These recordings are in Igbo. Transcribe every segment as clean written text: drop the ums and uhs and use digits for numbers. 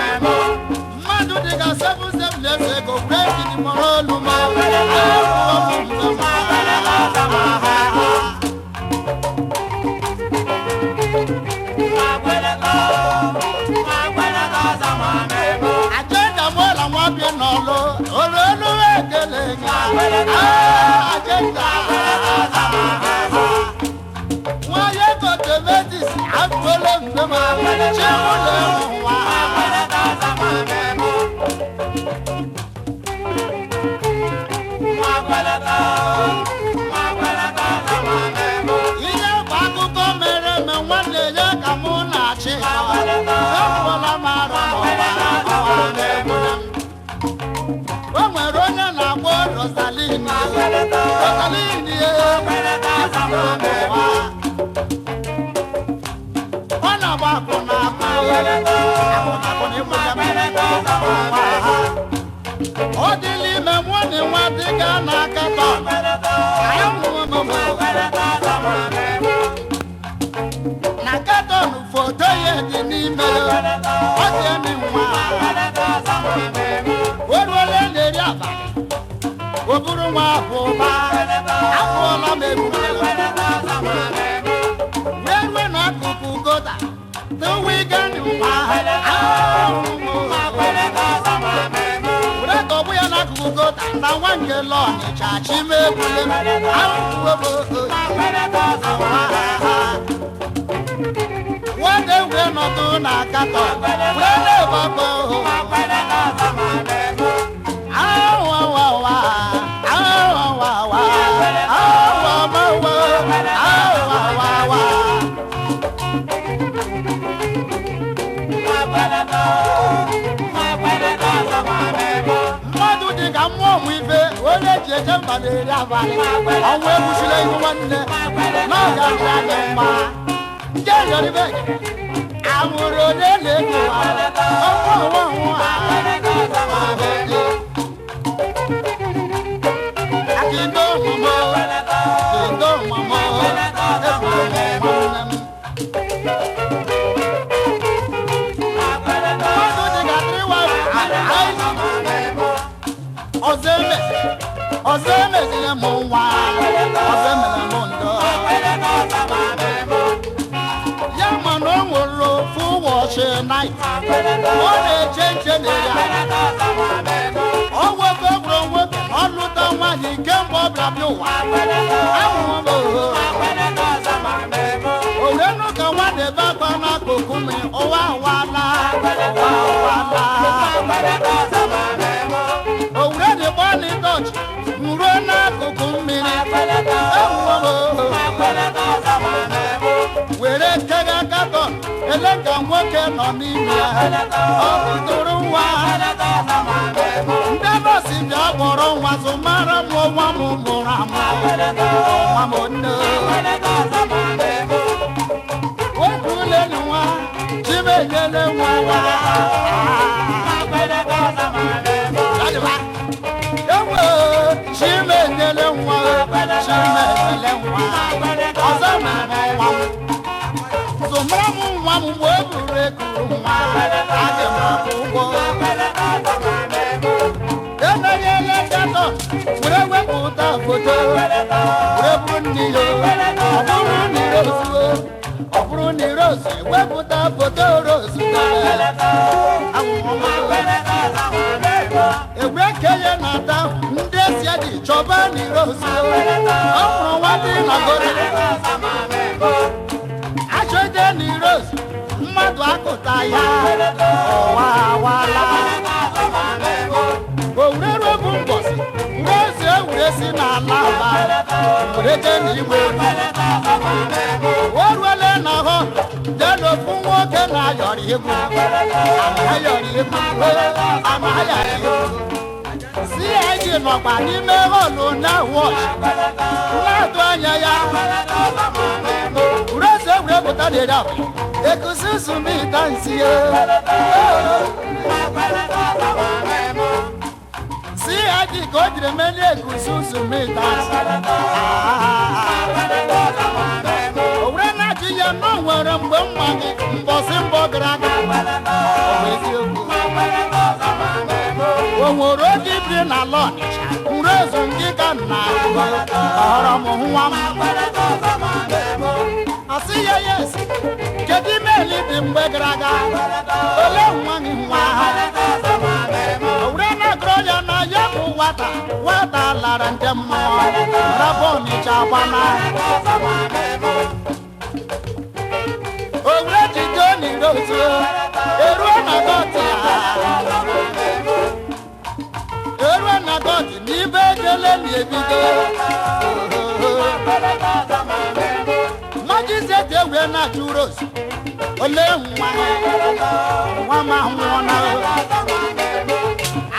Mmadụ dịka 7 7 years ago wee jiri mọrọ olu ma. Ajenda mụla nwa bi n'ọlụ olu olu ekele gị. Ajenda nwa ya gotemetis abụọla mgbe ma chimụlụ nwa. Ihe bụ akụkọ mere eme, nwanne ya ka mụ na-achị. Ekwuola m arụ n'ụwa na-egbu m. O nwere onye na-akpọ Rosalin, Rosalin ye ụwa. Ọ na-agba akwụna akwụna akwụna ịgbụga m. Ọ dịla ime nwanne nwa dịga n'aka tọn na katọn foto ya dị n'ime ya. Ọ dị emi nwa o ruola na-eri abalị, o buru nwa abụba apụọla m ebube wee rue n'akụkụ gota tụwigani nwa were tọgbụ ya n'akụkụ gota na nwa nke lọnịcha chimegbule m ahụhụ. Wade wee nọdụ na katọ wee na-egbakọ. Awawawa, awawawa, awawawa, awawawa. Mmadụ dị ka mmụọ mụ ife onye ji eje mba na-eri abalị ọnwụ egbusila ihu nwanne na ọ ga-adị anyị mma nje yọrịbe amụrụ onye na-ego ọnwụ ọnwụ ọnwụ. Akindo mamo, kindo mamo, egburu m nwanne m. Mmadụ dị ka three wife ọzọ emezi, ọzọ emeziri m nwa, ọzọ emere m ndọ ya. Ma na o nwere ofu ụbọchị night ọ na-eche nche na ya ọ nwoke gwụrụ nwoke ọ lụta nwaanyị kemgbe ọ bịara bịa ụwa ahụrụ m oho orenu ka nwa na-ebe akwa n'akụkụ mmiri. Ụwa awala, ụwa awala. Owure dị gbani dọch ruo n'akụkụ mmiri ewuo m oho were kega katọn ele ka nwoke nọ n'ime ya ọ tụtụrụ nwa. Ndị nọọsụ bịa kpọrọ nwa zụmara m nwa m mụrụ amụ nwa m nne otu nwa chimenyele nwa nwa. Ewe chimenyele nwa, chimenyele nwa ọzọ mere nwa m zụmara m nwa m mgbe e buru ekuru nwa adị m akwụ ụgwọ emeghela katọn were wepụta foto were buru nne ya. Ọ bụrụ na irozuo, ọ bụrụ na irozu wepụta foto rozu egbe kenye na-ata ndị esi eji chọba na irozu ọ mụrụ nwa dị na gori achọje na irozu mmadụ akụta ya ụwa awala. Owurere bụ mbọsị ezi ewure si n'ala aba were jee n'igwe o ruole na hụ jee n'ofu nwoke na-ayọrọ egwu ayọrọ egwu amaghị egwu. CID nọkwa n'ime họlụ na wọch na-atụ anya ya. Eze were were pụta na-eri abalị ekususu m ịta nsị ya. CID ka o jiri melie ekususu m ịta nsị. O were na-achị ya na o nwere mgbe mma gị mbọsị mbọ gara aga. Ọ bụ eziokwu. O nwere oge ibiri n'ala Ọnịcha nrụ ezu ndị ka nna ọhọrọ m nwa m. Asị ya yes, kedu imeeli dị mgbe gara aga? Ole nwa gị nwa ha? O were na-agụrụ ya na ya bụ nwata nwata lara ndị mmụọ rabụ Ọnịcha gbana. O were jide onirozu eruo na gọtị ya, eruo na gọtị n'ibe ekele na-ebido. Majizeti ewee na-achụ Rose, ole nwa nwa m ahụọna.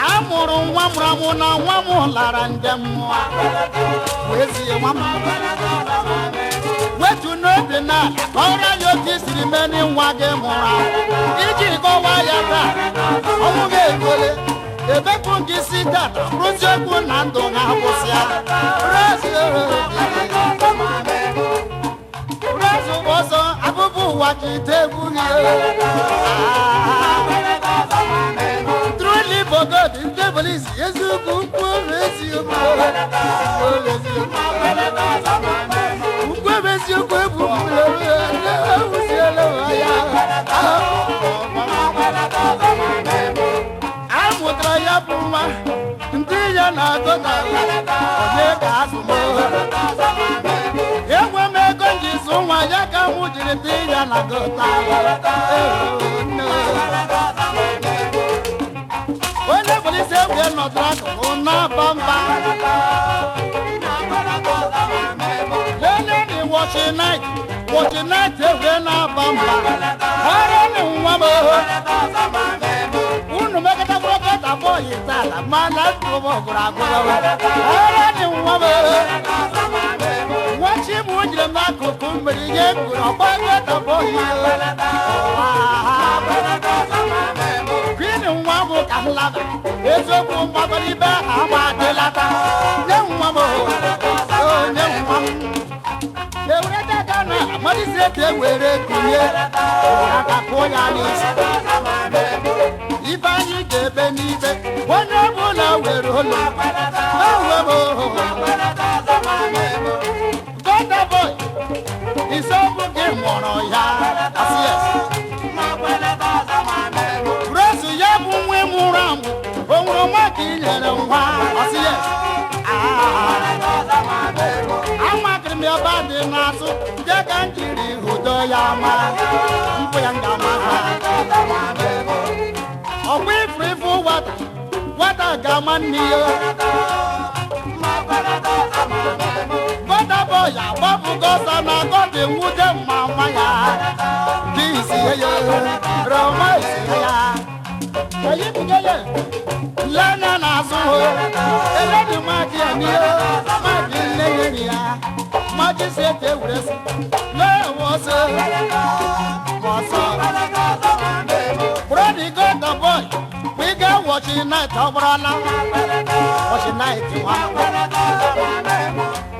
A mụrụ nwa mụrụ amụ na nwa m lara ndị mmụọ wee zie nwa m wetu n'obi n'ala kọrọ ya otu i siri mee nwa gị mụrụ amụ iji kọwaa ya taa ọnwụ gị egole ebepụ gị si tata rụzie okwu na ndụ ha gwụsịa. Rose Rose ọsọ abụbụ ụwa ji ite egwu gị. Truly for God, ndị polisi eziokwu ukwu eziokwu ukwu eziokwu ebu ewusiela ya. A mụtara ya bụ nwa ndị ya na-agụ na onye ga-azụ m. Enwe m ego m ji zụ nwa ya ka mụ jiri dị ya na gota. Onye polisi egwu nọdụrụ akụkụ na-aba mba leleni wọchị nait wọchị nait egwu na-aba mba ọrịa nwa m unu mekọta bụrọkọta bọyị tata mana ndụ m gwụrụ agwụrụ ọrịa nwa m. Nwachi m jiri m n'akụkụ mmiri nye ngụrụ ọgbagota bọyị kwini nwa m ka m laba eziokwu mgbagoro ibe ama adịlata nye nwa m o nye nwa m ewureta aka na amadizeti ewere kunye aka kụọ ya n'isi. Ife anyị ga-ebe n'ibe onye ọbụla were ụlọ ewe m. Gọta boy ise ọ bụ gị mụrụ ya? Asị yes. Rose ya bụ nwa mụrụ amụ o nwere nwa ka i nyere nwa? Asị yes. Amakịrị m ebe a dị n'azụ bịa ka m jiri hudo ya ma mpụ ya nga ma ha ọkwa ifuru ifu nwata nwata ga-ama nne ya. Gọta boy agbapụgo ọsọ na gọta enwude mma nwa ya dị isi ya rọma isi ya eyipụgo ya lenya n'azụ hụ eleni maki ya n'ihe maki nne ya eri ya majiseti ewuresi na-enwe ọsọ ọsọ. Brody gọta boy we get watching night ọbụrụla watching night nwa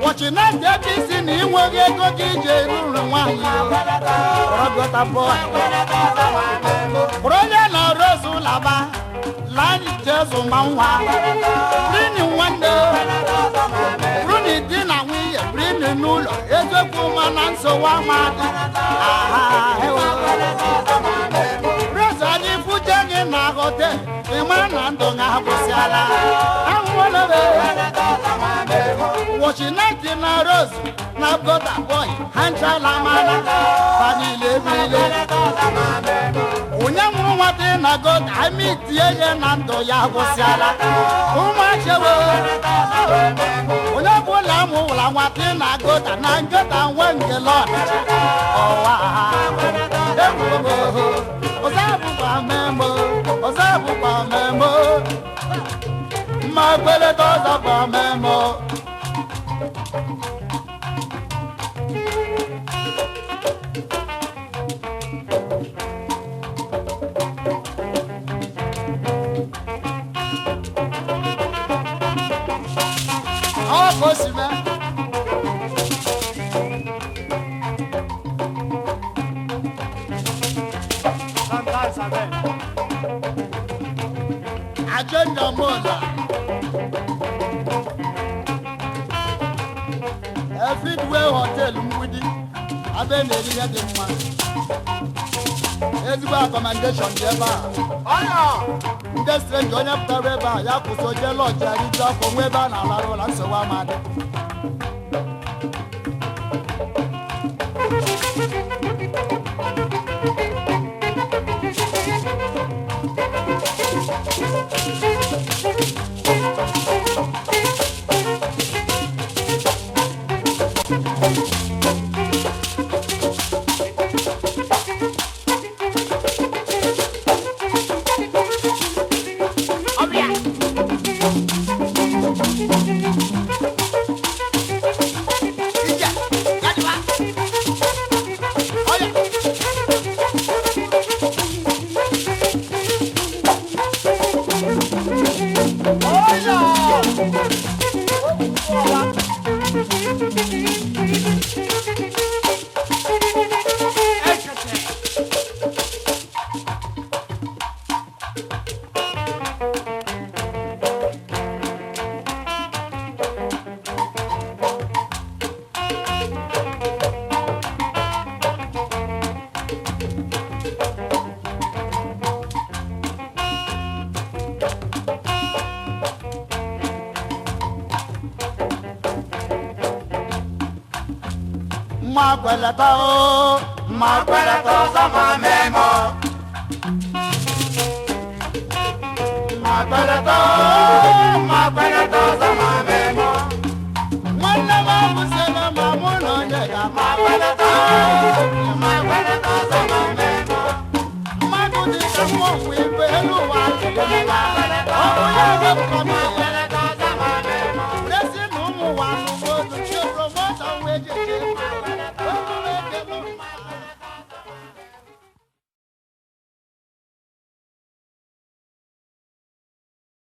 watching night ebe isi na ịnweghị ego gị iji eru nri nwaanyị o gọta boy bụrụ onye na Rose laba lanyị jezu ma nwa brini nwanne brini di na nwunye brini n'ụlọ eziokwu mana nsogbu ama dị aha ewo. Rose anyị fuje gị na hotel ịma na ndụ ha akwụsịala ahụhụla. Wọchị night na Rose na gọta boy ha nchala mana fa niile ebile onye mụrụ nwata na gọta ami tie ya na ndụ ya gwụsịala ụmụachewo onye ọbụla mụwụla nwata na gọta na ngọta nwe ngele Ọnịcha ọwa egwuo ọzọ abụkwa memo ọzọ abụkwa memo mma kweleta ọzọ bụ memo. Ka o si mee. Sometimes, amen. Agenda mola Efidway Hotel Mgbidi, abe na-eri ihe dị mma, ezigbo accommodation dị ebe a. Ndị stranger, onye pụtara ebe a, ya kwụsị oje lọji ariju afọ, nwa ebe a na-alarụ ụla, nsogbu amadị. Ọbịa. Ije, ya dịwa. Ọya. Ọya! Ekete. Mma kweleta o, mma kweleta ọzọ ma memo. Mma kweleta o.